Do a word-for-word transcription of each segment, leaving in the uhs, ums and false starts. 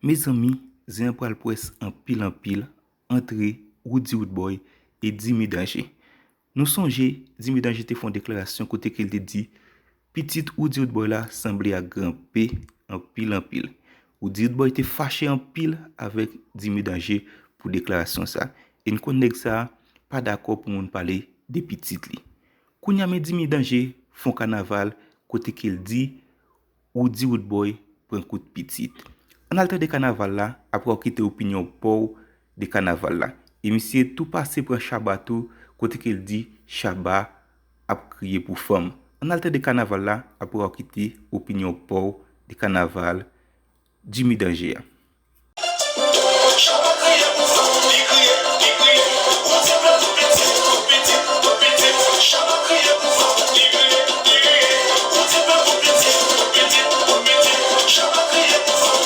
Mezanmi, zen an pral pwès anpil anpil antre Roody Roodboy e Jimmy Danger. Nou sonje, Jimmy Danger te fè yon deklarasyon kote ke l te di, pitit Roody Roodboy la sanble ak Gran P anpil anpil. Roody Roodboy te fache anpil avèk Jimmy Danger pou deklarasyon sa. E n konn nèg sa pa dakò pou moun pale de pitit li. Kounye a men Jimmy Danger fè yon kanaval kote ke l di Roody Roodboy pran kout pitit. Ann al tande kanaval la, apre w kite opinyon pa w de kanaval la. E misye tou pase pran Shabba tou, kote ke l di Shabba ap kriye pou fanm. Ann al tande kanaval la, apre w kite opinyon pa w de kanaval Jimmy Danger a. Shabba kriye pou fanm, li kriye, li kriye. Roody pran pou pitit, pou pitit, pou pitit. Shabba kriye pou fanm, li kriye, li kriye. Roody pran pou pitit, pou pitit, pou pitit. Shabba kriye pou fanm.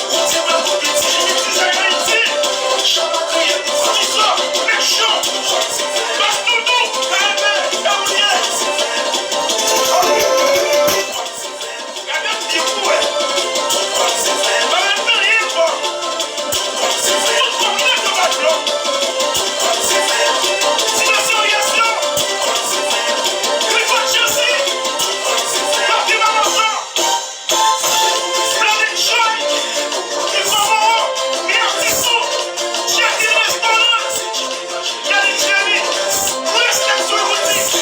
Roody pran pou pitit, pou pitit. Shabba kriye pou fanm. Bas Doudou, K M, Gabriel. Gade m di pou wè. Tout kòm se fè. Pa mèt anyen ankò. Tout kòm se fè. Tout kòm nan yo pa dlo. Tout kòm se fè. Dimansyon Yasyon. Tout kòm se fè. Clifford Chelsea. Tout kòm se fè. Papi Mamasan. Planet Joy. Ki fò Moro. Ki atis ou. Jackie Restaurant. Gade Jerry. Respè sou boutik.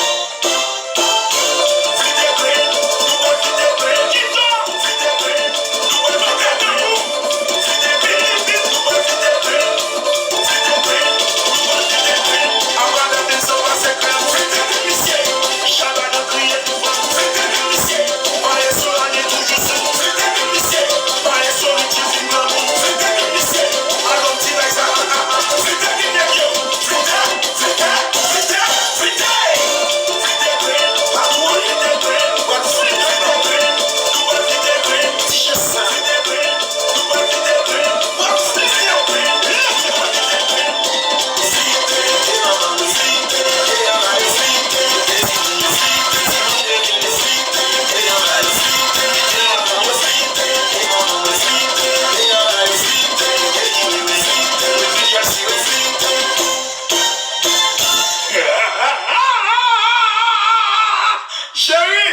Cheri,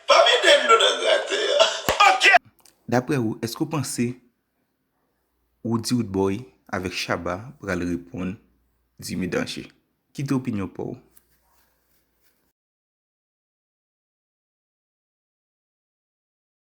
pa vide dlo nan grate a. Ok. Daprè ou, èske w panse Roody Roodboy avèk Shabba pral reponn Jimmy Danger? Kite opinyon pa w